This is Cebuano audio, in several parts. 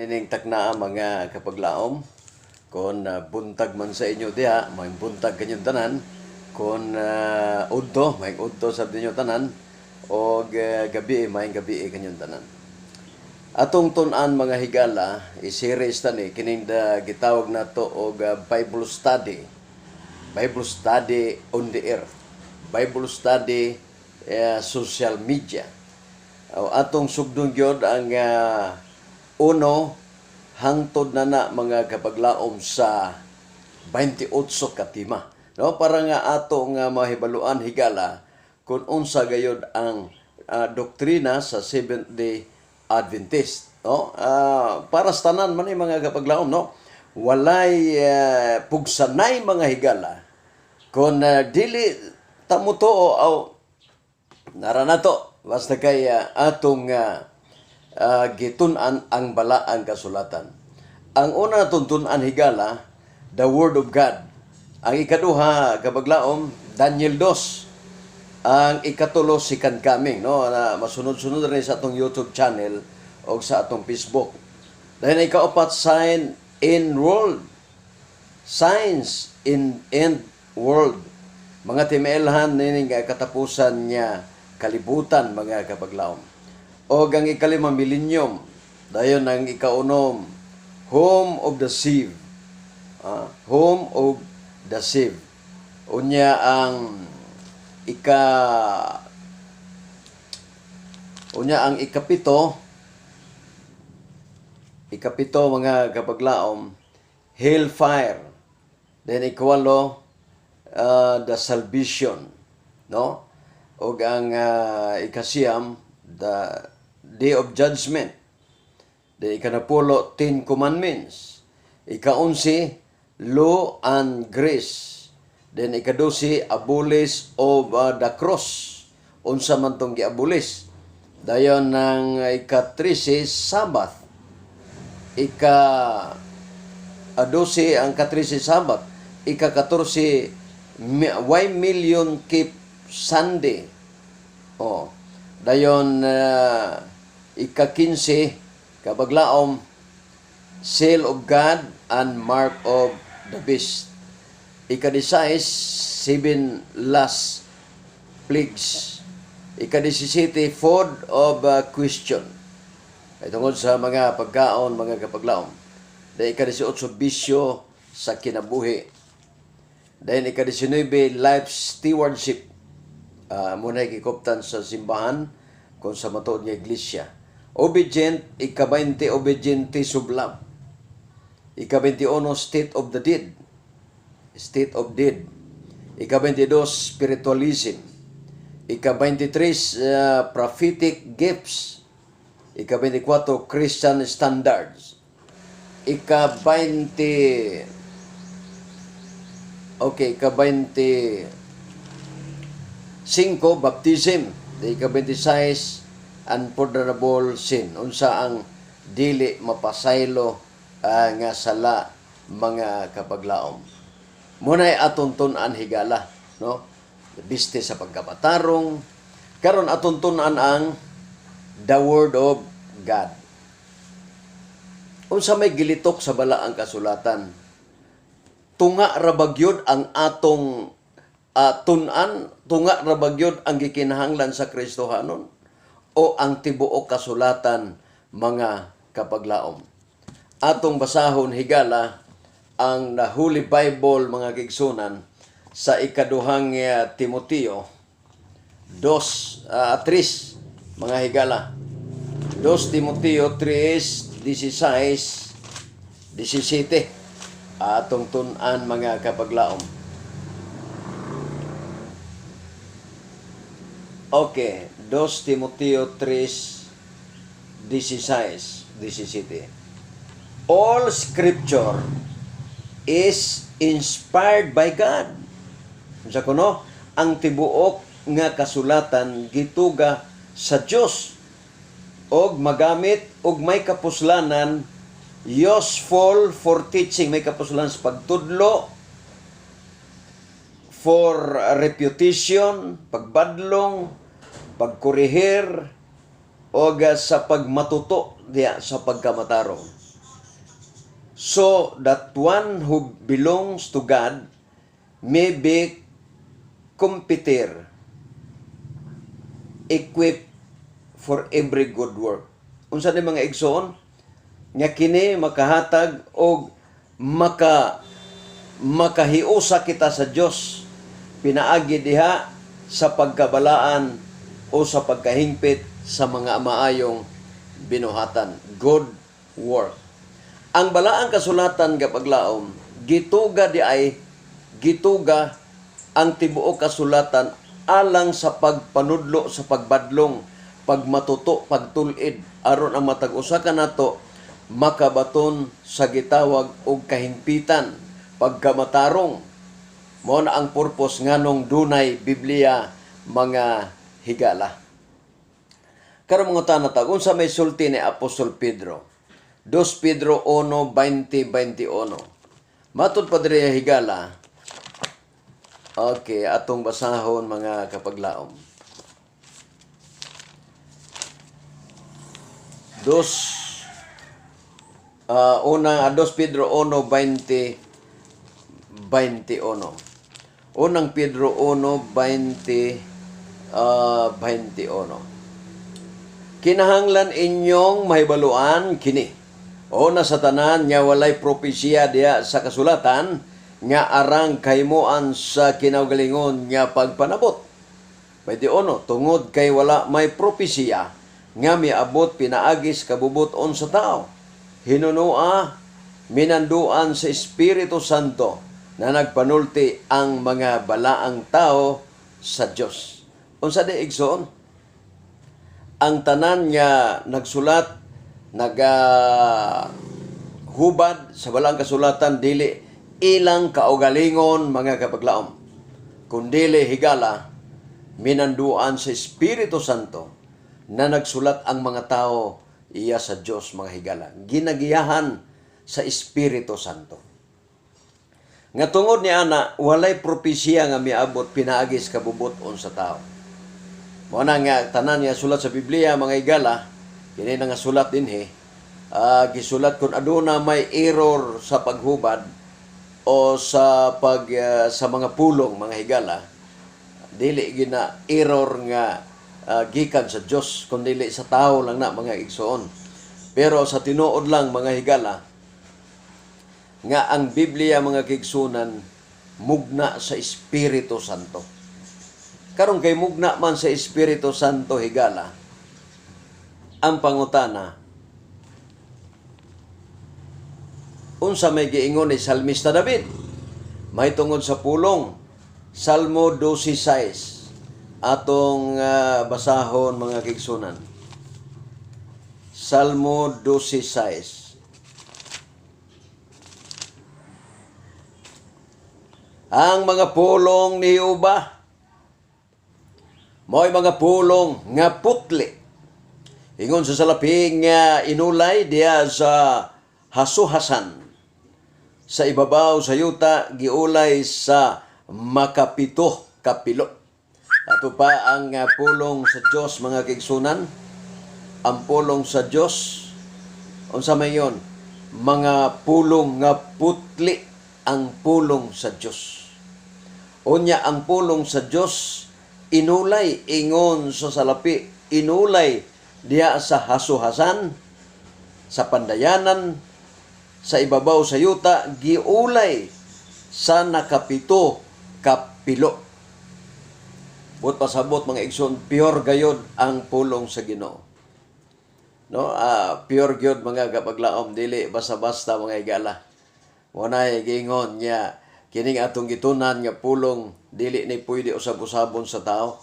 Niining taknaa, mga kapaglaom, kon buntag man sa inyo diha, may buntag kanyong tanan, kon udto, may udto sa inyo tanan, og gabi, may gabi kanyong tanan. Atong tun-an, mga higala, i-series ta ni kining da gitawag nato og Bible study. Bible study on the air. Bible study social media. O, atong sugdon gyud ang uno hangtod na na, mga kapaglaom, sa 28 ka tema. No, para nga ato nga mahibaluan, higala, kung unsa gayod ang doktrina sa Seventh Day Adventist, no? Para sa tanan man ni, mga kapaglaom, no? Walay pugsanay, mga higala, kung dili ta motuo aw nara nato, basta kay atong gitun-an ang balaang kasulatan. Ang una natong tun-an, higala, the Word of God. Ang ikaduha, kapaglaom, Daniel 2. Ang ikatulo, Second Coming, no, na masunod-sunod rin sa atong YouTube channel o sa atong Facebook. Dahil ang ikaapat, sign in world. Signs in end world. Mga timeelhan nining katapusan niya kalibutan, mga kapaglaom. O ang ikalima, millennium. Dayon ang ikaunom, home of the saved. Home of the saved. Unya ang ika unya ang ikapito, ikapito, mga kapaglaom, hellfire. Then ikawalo, the salvation, no? Ug ang ikasiyam, the day of judgment. Then ikanapulo, Ten Commandments. Ikaunsi, law and grace. Then ikadosi, abolish of the cross. Unsa man tong giabolish. Dayon ang ika-13, Sabbath. Ika 12, ang ka-13, Sabbath. Ika-14, why million keep Sunday. Oh. Dayon ika-15, kapaglaom, seal of God and mark of the beast. Ika-16, seven last plagues. Ika-17, food of question. Ay tungod sa mga pagkaon, mga kapaglaom. Dahil ika-18, bisyo sa kinabuhi. Dahil ika-19, life stewardship. Muna gikuptan sa simbahan kung sa matuod nga iglesia. Obedient, ika-20, obedient of love. Ika-21, state of the dead. State of dead. Ika-22, spiritualism. Ika-23, prophetic gifts. Ika-24, Christian standards. Ika-20, okay, ika-25, baptism. Ika-26, unpardonable sin. Unsa ang dili mapasaylo nga sala, mga kapaglaom. Muna'y atong tun-an, higala, no? Biste sa pagkapatarong. Karon atong tun-an ang the Word of God. Unsa may gilitok sa balaang kasulatan? Tunga ra ba gyud ang atong tun-an, tunga ra ba gyud ang gikinahanglan sa Kristohanon o ang tibuok kasulatan, mga kapaglaom? Atong basahon, higala, ang the Holy Bible, mga kaigsuonan, sa ikaduhang Timoteo dos tres, mga higala. 2 Timoteo 3, 16, 17. Atong tun-an, mga kapaglaom. Okay, 2 Timoteo 3, 16, 17. All scripture is inspired by God. Unsa kuno? Ang tibuok nga kasulatan gituga sa Dios og magamit og may kapuslanan, useful for teaching, may kapuslanan sa pagtudlo, for refutation, pagbadlong, pagkorehir, o sa pagmatuto diya sa pagkamatarong. So that one who belongs to God may be competent, equipped for every good work. Unsa ni, mga igsoon? Nga kini makahatag og makahiusa kita sa Dios pinaagi diha sa pagkabalaan o sa pagkahingpit sa mga maayong binuhatan, good work. Ang Balaang Kasulatan, kapaglaom, gituga di ay gituga ang tibuok kasulatan alang sa pagpanudlo, sa pagbadlong, pagmatuto, pagtul-id, aron ang matag usa kanato makabaton sa gitawag og kahingpitan, pagkamatarong. Mao na ang purpose nganong dunay Biblia, mga higala. Karon, mga tanatag, unsa may sulti ni Apostol Pedro? 2 Pedro 1:20-21. Matod pa diri, higala. Okay, atong basahon, mga kapaglaom. Dos una 2 Pedro 1:20 21. Unang Pedro 1:20 21. Kinahanglan inyong mahibaluan kini. Una sa tanan nga walay propesya diha sa kasulatan nga arang kahimuan sa kinaugalingon nga pagpanabot. 21, tungod kay wala may propesya nga miabot pinaagis kabubuton sa tao. Hinunua minanduan sa Espiritu Santo na nagpanulti ang mga balaang tao sa Dios. Unsa di, igsoon? Ang tanan nga nagsulat, naga hubad sa Balaang Kasulatan, dili ilang kaugalingon, mga kapaglaom, kundili, higala, minanduan sa Espiritu Santo na nagsulat ang mga tao iya sa Dios, mga higala, ginagiyahan sa Espiritu Santo. Nga tungod ni ana, walay propesya nga miabot pinaagis kabubuton sa tao. Mao na nga tanan nga sulat sa Biblia, mga higala, kini na nga sulat dinhi, gisulat kung aduna may error sa paghubad o sa mga pulong, mga higala, dili gina error nga gikan sa Dios, kundi sa tao lang na, mga igsoon. Pero sa tinuod lang, mga higala, nga ang Biblia, mga kaigsunan, mugna sa Espiritu Santo. Karon kay mugna man sa Espiritu Santo, higala, ang pangutana, unsa may giingon ni Salmista David may tungod sa pulong? Salmo 12:6, atong basahon, mga kaigsunan. Salmo 12:6. Ang mga pulong ni Jehova mao'y mga pulong nga putli, ingon sa salaping nga inulay diya sa hasuhasan. Sa ibabaw sa yuta giulay sa makapito kapilo. Ato pa ang pulong sa Dios, mga kaigsunan. Ang pulong sa Dios, unsa may yon? Mga pulong nga putli ang pulong sa Dios. Unya ang pulong sa Dios inulay ingon sa salapi, inulay diha sa hasuhasan, sa pandayanan, sa ibabaw sa yuta giulay sa nakapito kapilo. Buot pasabot, mga igsoon, pure gayod ang pulong sa Ginoo. No, pure gyud, mga kapaglaom, dili basta-basta, mga higala. Munay giingon niya kining atong gitunan nga pulong dili ni pwede usab-usabon sa tao,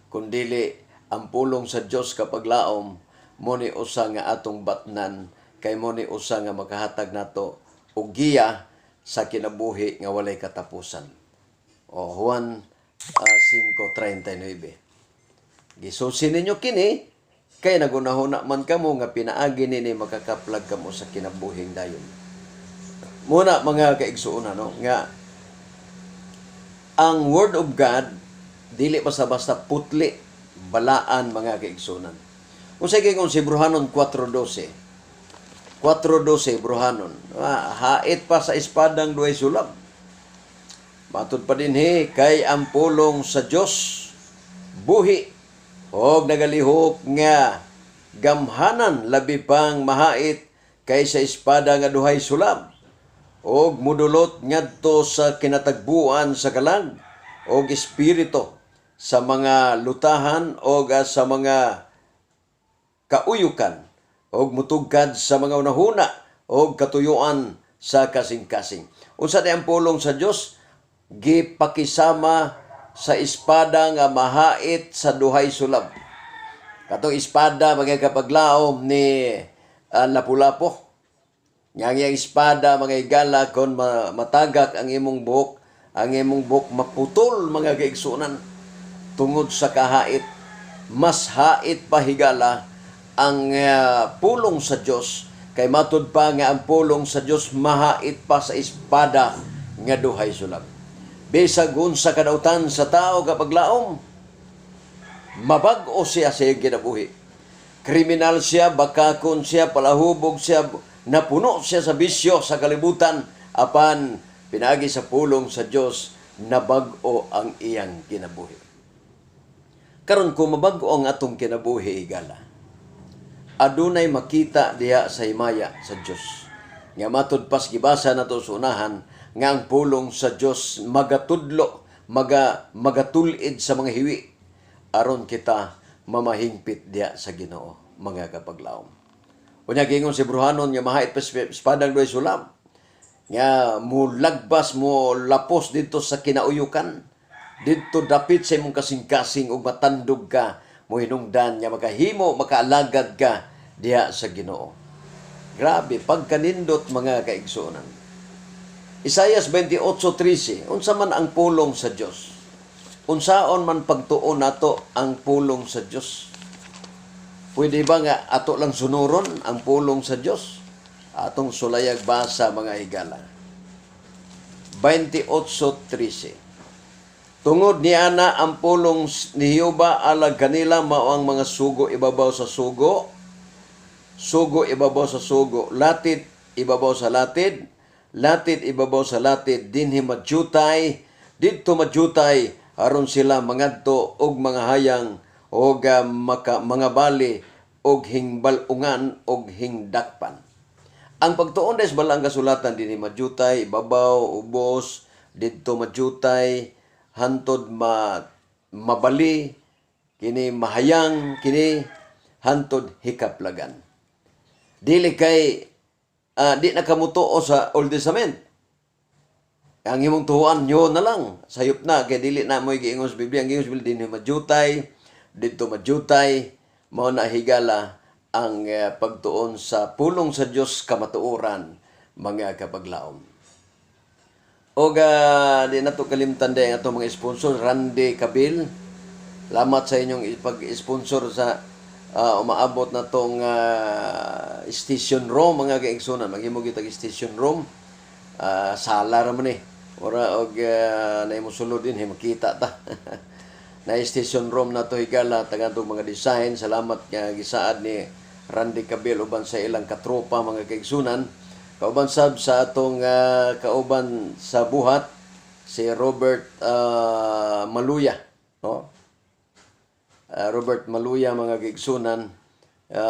kundili ang pulong sa Dios, kapaglaom, mo ni usa nga atong batnan kay mo ni usa nga makahatag nato og giya sa kinabuhi nga walay katapusan. O Juan 5:39. Gisusi ninyo kini kay nagunahuna man kamo nga pinaagi nini makakaplag kamo sa kinabuhing dayon. Muna, mga kaigsuonan, no, nga ang Word of God dili basta-basta, putli, balaan, mga kaigsuonan. Unsay kay si Hebreohanon 4:12? 4:12, Bruhanon. Ah, hait pa sa espadang duhay sulab. Matud pa dinhi, kay ang pulong sa Dios buhi og nagalihok nga gamhanan, labi pang mahait kaysa espada nga duhay sulab, og mudulot ngadto sa kinatagbuan sa kalag og espiritu, sa mga lutahan og sa mga kauyukan, og mutugkad sa mga unahuna og katuyuan sa kasing-kasing. Unsa di ang pulong sa Dios? Gipakisama sa espada nga mahait sa duhay sulab. Katong espada, mga kapaglaom, ni Lapu-Lapu. Nga ang iyang espada, mga higala, kon matagak ang imong buhok, ang imong buhok maputol, mga kaigsunan, tungod sa kahait. Mas hait pa, higala, ang pulong sa Dios, kay matud pa nga ang pulong sa Dios mahait pa sa espada nga duhay sulab. Bisag unsa kadautan sa tao, kapaglaom, mabag-o siya sa iyang kinabuhi. Kriminal siya, bakakon siya, palahubog siya, napuno siya sa bisyo sa kalibutan, apan pinagi sa pulong sa Dios, nabag-o ang iyang kinabuhi. Karon, kung mabag-o ang atong kinabuhi, higala, adunay makita diha sa himaya sa Dios. Nga matud pas gibasa nato sa unahan nga ang pulong sa Dios magatudlo, magatul-id sa mga hiwi aron kita mamahingpit diha sa Ginoo, mga kapaglaom. Unya giingon si Bruhanon nga mahait pa espadang duhay sulab nga mulagbas, mo lapos didto sa kinauyukan, didto dapit sa imong kasing-kasing, ug matandog ka, mohinungdan nga makahimo, makaalagad ka diha sa Ginoo. Grabe pagkanindot, mga kaigsuonan. Isayas 28:13. Unsa man ang pulong sa Dios? Unsaon man pagtuon nato ang pulong sa Dios? Pwede ba nga ato lang sunuron ang pulong sa Dios? Atong sulayag basa, mga higala. 28:13. Tungod ni ana, ang pulong ni Jehova alang kanila mao ang mga sugo ibabaw sa sugo, sugo ibabaw sa sugo, latid ibabaw sa latid, latid ibabaw sa latid, dinhi madyutay, didto madyutay, aron sila mangadto og mga hayang og mga bali og hingbalungan og hingdakpan. Ang pagtuon des balang kasulatan dinhi madyutay, ibabaw, ubos, didto madyutay, hantod mabali, kini mahayang, kini hantod hikaplagan. Dili kay di na kamutuo sa Old Testament. Ang imong tuohan nyo na lang. Sayop na kay dili na mo'y giingon sa Biblia. Ang giingon sa Biblia, dinhi madyutay, didto madyutay, mao na, higala, ang pagtuon sa pulong sa Dios kamatuoran, mga kapaglaom. O di nato kalimtan din ang atong mga sponsor, Randy Kabil. Salamat sa inyong pag-sponsor sa umaabot na tong station room, mga kaigsunan. Maghimo gyud tag station room. Sala ra man eh. Ora og na imo sulod din makita ta. Na station room na to, higala, tagadog mga design. Salamat nga gisaad ni Randy Kabil uban sa ilang katropa, mga kaigsunan. Kauban sab sa atong kauban sa buhat, si Robert Maluya, no? Robert Maluya, mga kaigsunan,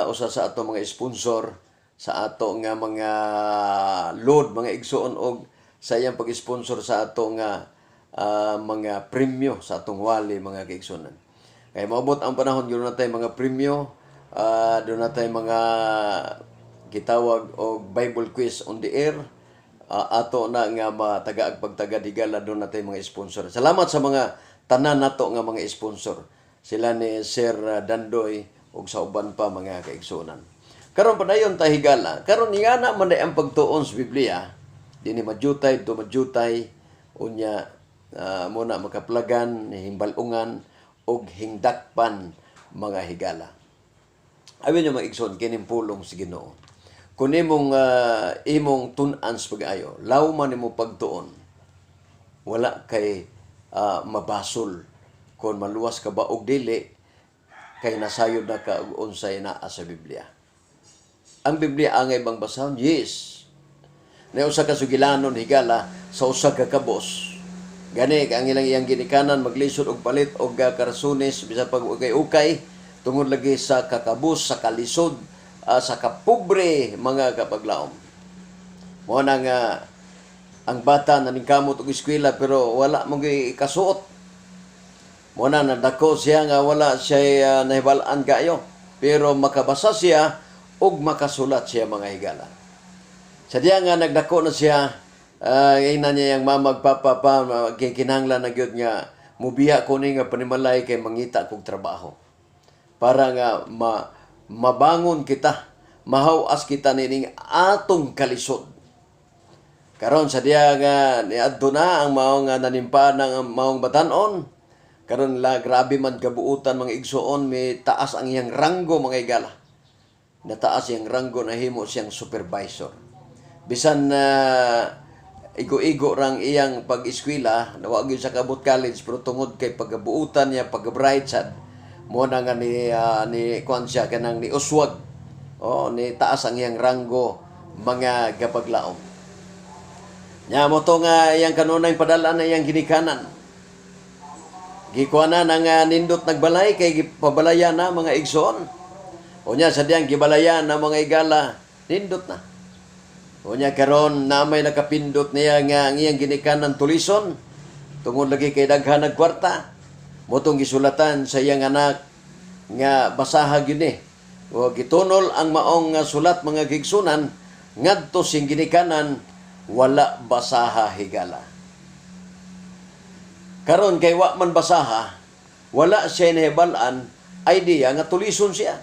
usa sa ato mga sponsor sa ato nga mga load, mga igsuon, og sa iyang pag-sponsor sa ato nga mga premyo sa atong wali, mga kaigsunan. Kay moabot ang panahon gyud na tay mga premyo, duna tay mga gitawag og Bible quiz on the air. Ato na nga matagaag pagtaga, higala, duna tay mga sponsor. Salamat sa mga tanan nato nga mga sponsor. Sila ni Sir Dandoy ug sa uban pa, mga kaigsunan. Karon, padayon ta, higala. Karon, ingana man ang pagtuon sa Biblia. Dinhi madyutay, didto madyutay, unya muna makaplagan, himbalungan ug hingdakpan, mga higala. Abi nyo, mga igsoon, kining pulong sa Ginoo. Kung imong tun-an sa pag-ayo, lawman nimo pagtuon, wala kay mabasol kung maluwas ka ba og dili, kay nasayod na ka og unsay naa sa Biblia. Ang Biblia angay bang basahon? Yes. Na usa ka sugilanon, higala, sa usa ka kabos. Gani ang ilang iyang ginikanan maglisod og palit og karsunis bisan pag ukay-ukay tungod lagi sa kakabos, sa kalisod, sa kapobre, mga kapaglaom. Mo na nga ang bata naningkamot og eskwela pero wala mo kasuot. Mo na nadako siya nga wala siya nahibal-an kaayo pero makabasa siya ug makasulat siya, mga higala. Sa diya nga nagdako na siya, ina niya yang mama ug papa pa, kinahanglan na gyud nga mubiya ko ni nga panimalay kay mangita kog trabaho. Para nga mabangon kita, mahawas kita nining atong kalisod. Karon sa diya nga niadto na ang maong nga nanimpa ng maong batanon, karon la grabe man kabuutan, mga igsuon, may taas ang iyang ranggo, mga higala. Nataas iyang ranggo, nahimo siyang supervisor. Bisan na igo-igo rang iyang pag-eskwela, wa gyud sa kabot college, pero tungod kay pagkabuutan niya, pagka-bright sad, mo na nga ni kuan siya kanang ni uswag. Oh, ni taas ang iyang ranggo, mga gapaglaom. Nya mo to nga iyang kanunay padala na iyang ginikanan. Gikuha na nga nindot nagbalay kay gipabalaya na, mga igsoon. Unya sa diyang gibalaya na, mga igala, nindot na. Unya karon na may nakapindot niya nga ang iyang ginikanan tulison tungod lagi kay daghan nag kwarta. Motong gisulatan sa iyang anak nga basaha gyud ni. O gitunol ang maong nga sulat, mga gigsunan, ngadto sing ginikanan, wala basaha, higala. Karon kay wa man basaha, wala siya nahibal-an idea nga tulison siya.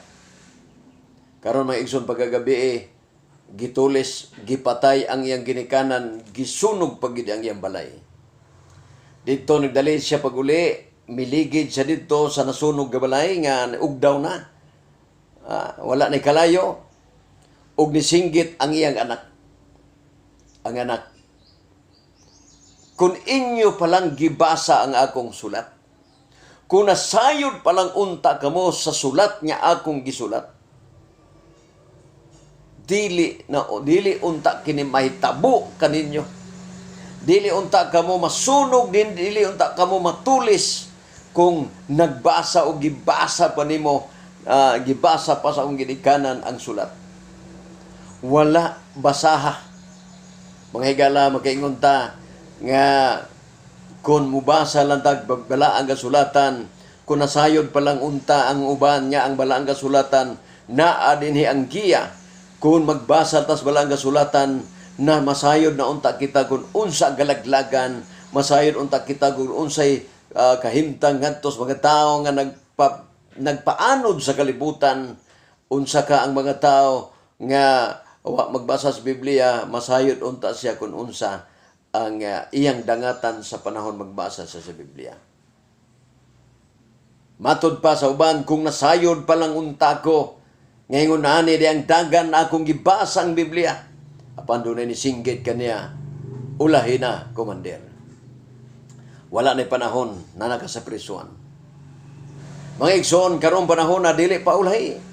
Karon, mga igsoon, pagkagabi eh, gitulis, gipatay ang iyang ginikanan, gisunog pag ang iyang balay. Dito nagdali siya paguli, miligid siya dito sa nasunog nga balay nga ugdaw na. Wala na kalayo. Ug nisinggit ang iyang anak. Ang anak, "Kung inyo palang gibasa ang akong sulat, kung nasayod palang unta kamo sa sulat nga akong gisulat, dili na dili unta kini mahitabo kaninyo. Dili unta kamo masunog din, dili unta kamo matulis kung nagbasa o gibasa pa nimo, gibasa pa sa akong ginikanan ang sulat." Wala basaha. Mga higala, makaingon ta nga kung mubasa lang tag balaang kasulatan, kung nasayod pa lang unta ang uban nga ang balaang kasulatan naa dinhi ang giya, kung magbasa tas balaang kasulatan na masayod na unta kita kung unsa galaglagan, masayod unta kita kung unsay kahimtang ngadto sa mga tao nga nagpaanod sa kalibutan, unsa ka ang mga tao nga wa magbasa sa Biblia, masayod unta siya kung unsa ang iyang dangatan sa panahon magbasa siya sa Biblia. Matod pa sa uban, "Kung nasayod pa lang unta ko, ngayon ani di ang dagan akong gibasa ang Biblia." Apan dunay nisinggit kaniya, "Ulahi na, commander." Wala na panahon na naka sa prisuan. Mga igsoon, karong panahon na dili pa ulahi.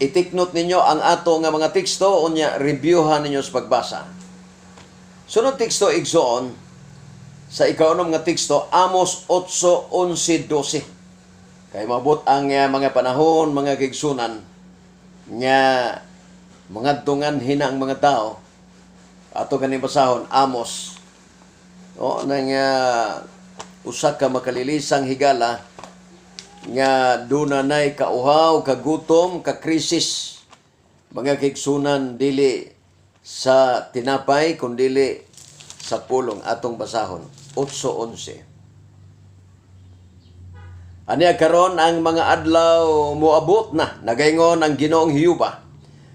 I-take note ninyo ang ato nga mga teksto, unya reviewhan ninyo sa pagbasa. Sunod teksto, igsoon, sa ikaunom nga teksto, Amos 8:11, 12. Kay mabot ang mga panahon, mga kigsunan, nga mga tungan hina ang mga tao. Ato ganing basahon, Amos. O, nang usa ka makalilisang higala nga duna nay kauhaw, kagutom, kakrisis. Mga kigsunan, dili sa tinapay, kundili sa pulong. Atong basahon. 8:11. "Aniya karon ang mga adlaw moabot na, nagaingon ang Ginoong Hiyuba,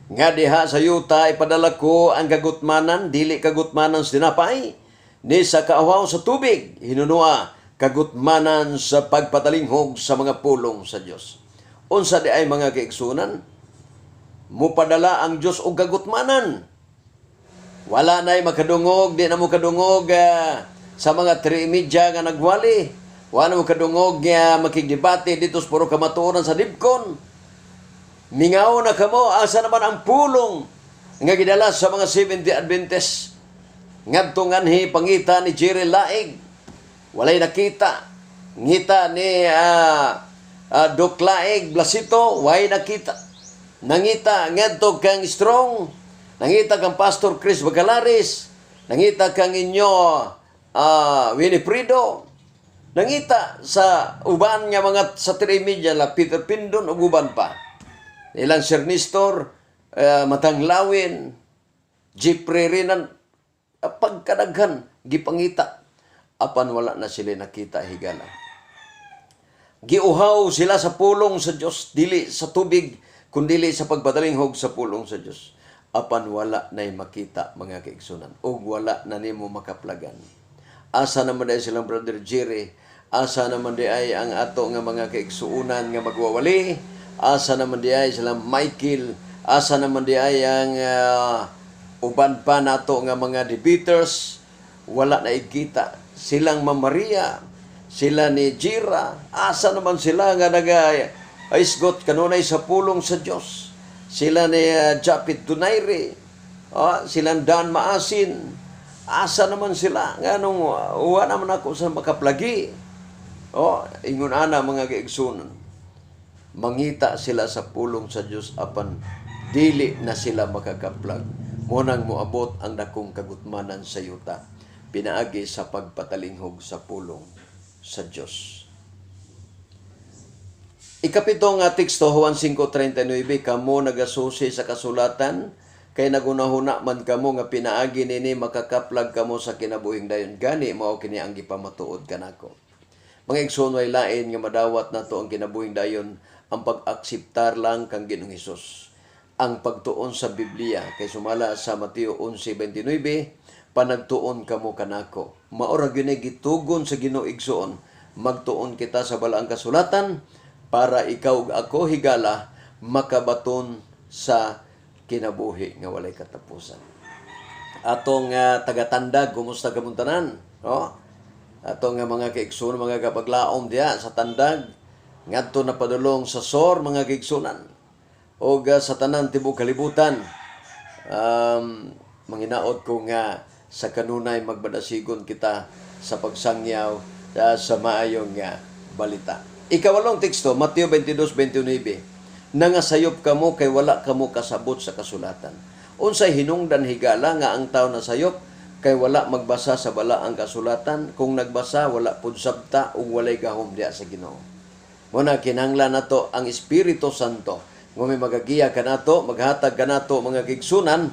nga diha sa yuta ipadala ko ang kagutmanan, dili kagutmanan sa tinapay, ni sa kauhaw sa tubig, hinunua kagutmanan sa pagpatalinghog sa mga pulong sa Dios." Unsa di ay, mga kaigsunan? Mupadala ang Dios og kagutmanan. Wala na'y makadungog, di na mo kadungog sa mga media nga nagwali. Wala na mo kadungog nga makigdebate dito sa puro kamatuoran sa Dibcon. Mingaw na kamo, asa naman ang pulong nga gidala sa mga Seventh-day Adventist? Ngadto nganhi pangita ni Jerry Laig. Walay nakita. Ngita ni Doc Laig Blasito, way nakita. Nangita ngadto kang Strong, nangita kang Pastor Chris Bagalaris, nangita kang inyo Winifredo, nangita sa uban nga mga sa media la Peter Pindon ug uban pa. Ilang Sir Nestor, Matanglawin, Jeffrey Renan, pagkadaghan gipangita apan wala na sila nakita, higala. Giuhaw sila sa pulong sa Dios, dili sa tubig kundili sa pagpatalinghog sa pulong sa Dios. Apan wala na makita, mga kaigsunan, ug wala na nimo makaplagan. Asa naman diay silang Brother Jerry? Asa naman diay ang ato nga mga kaigsuunan nga magwawali? Asa naman diay silang Michael? Asa naman diay ang uban pa nato nga mga debaters? Wala na ikita. Silang Ma'am Maria, sila ni Jira, asa naman sila nga naga isgot kanunay sa pulong sa Dios? Sila ni Japit Dunaire, silang Dan Maasin, asa naman sila? Nganong wa naman ako sa makaplagi. Oh, ingon ana, mga kaigsunan. Mangita sila sa pulong sa Dios apan dili na sila makakaplag. Munang moabot ang dakong kagutmanan sa yuta pinaagi sa pagpatalinghog sa pulong sa Dios. Ikapito nga teksto, Juan 5:39, "Kamo nagasusi sa kasulatan kay nagunahuna man kamo nga pinaagi nini makakaplag kamo sa kinabuhing dayon, gani mao kini ang gipamatuod kanako." Mga igsoon, way lain nga madawat nato ang kinabuhing dayon, ang pag-akseptar lang kang Ginoong Hesus. Ang pagtuon sa Biblia kay sumala sa Mateo 11:29, "Panagtuon kamo kanako." Mao ra gyud gitugon sa Ginoo, igsoon. Magtuon kita sa balaang kasulatan para ikaw ug ako, higala, makabaton sa kinabuhi nga walay katapusan. Atong taga-Tandag, kumusta kamong tanan? No? Atong nga mga kaigsunan, mga kapaglaom diya sa Tandag, ngadto na padulong sa SOR, mga kaigsunan. O sa tanan tibok kalibutan. Manginaot ko nga sa kanunay magmadasigon kita sa pagsangyaw sa maayong nga balita. Ikawalong teksto, Mateo 22:29. "Nangasayop kamo kay wala kamo kasabot sa kasulatan." Unsay hinungdan, higala, nga ang tao nasayop? Kay wala magbasa sa balaang kasulatan. Kung nagbasa, wala pud sabta ug walay gahom diha sa Ginoo. Muna kinahanglan nato ang Espiritu Santo. Nga may magagiya kanato, maghatag kanato, mga kaigsunan,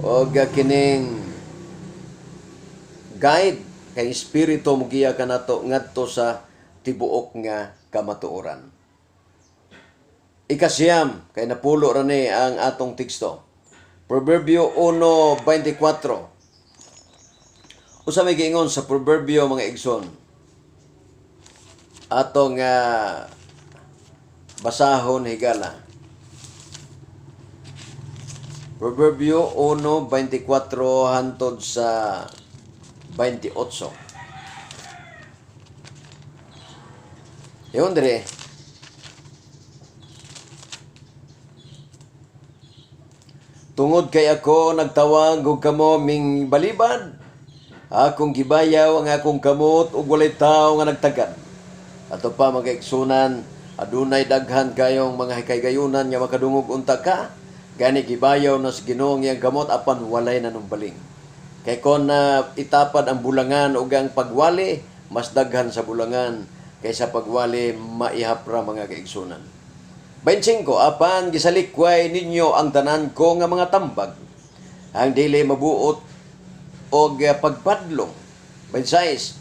og kining guide kay Espiritu mogiya kanato ngadto sa tibuok nga kamatuoran. Ikasiyam, kay napulo ra ni ang atong teksto. Proverbio 1:24. Usa may giingon sa Proverbio, mga igsoon? Atong basahon, higala. Proverbio 1:24 hantod sa 28. Yun dire. "Tungod kay ako nagtawag ug kamo ming balibad, akong gibayaw ang akong kamot ug walay tawo nga nagtagad." Ato pa, mga igsunan, adunay daghan kayong mga hikaygayonan nga makadungog unta ka, gani gibayaw na sa Ginoo ang iyang kamot apan walay nanumbaling. Kay kon na itapad ang bulangan ug ang pagwali, mas daghan sa bulangan kaysa pagwali maihapra, mga kaigsunan. 25, "Apan gisalikway ninyo ang tanan ko nga mga tambag, ang dili mabuot og pagpadlong." 26,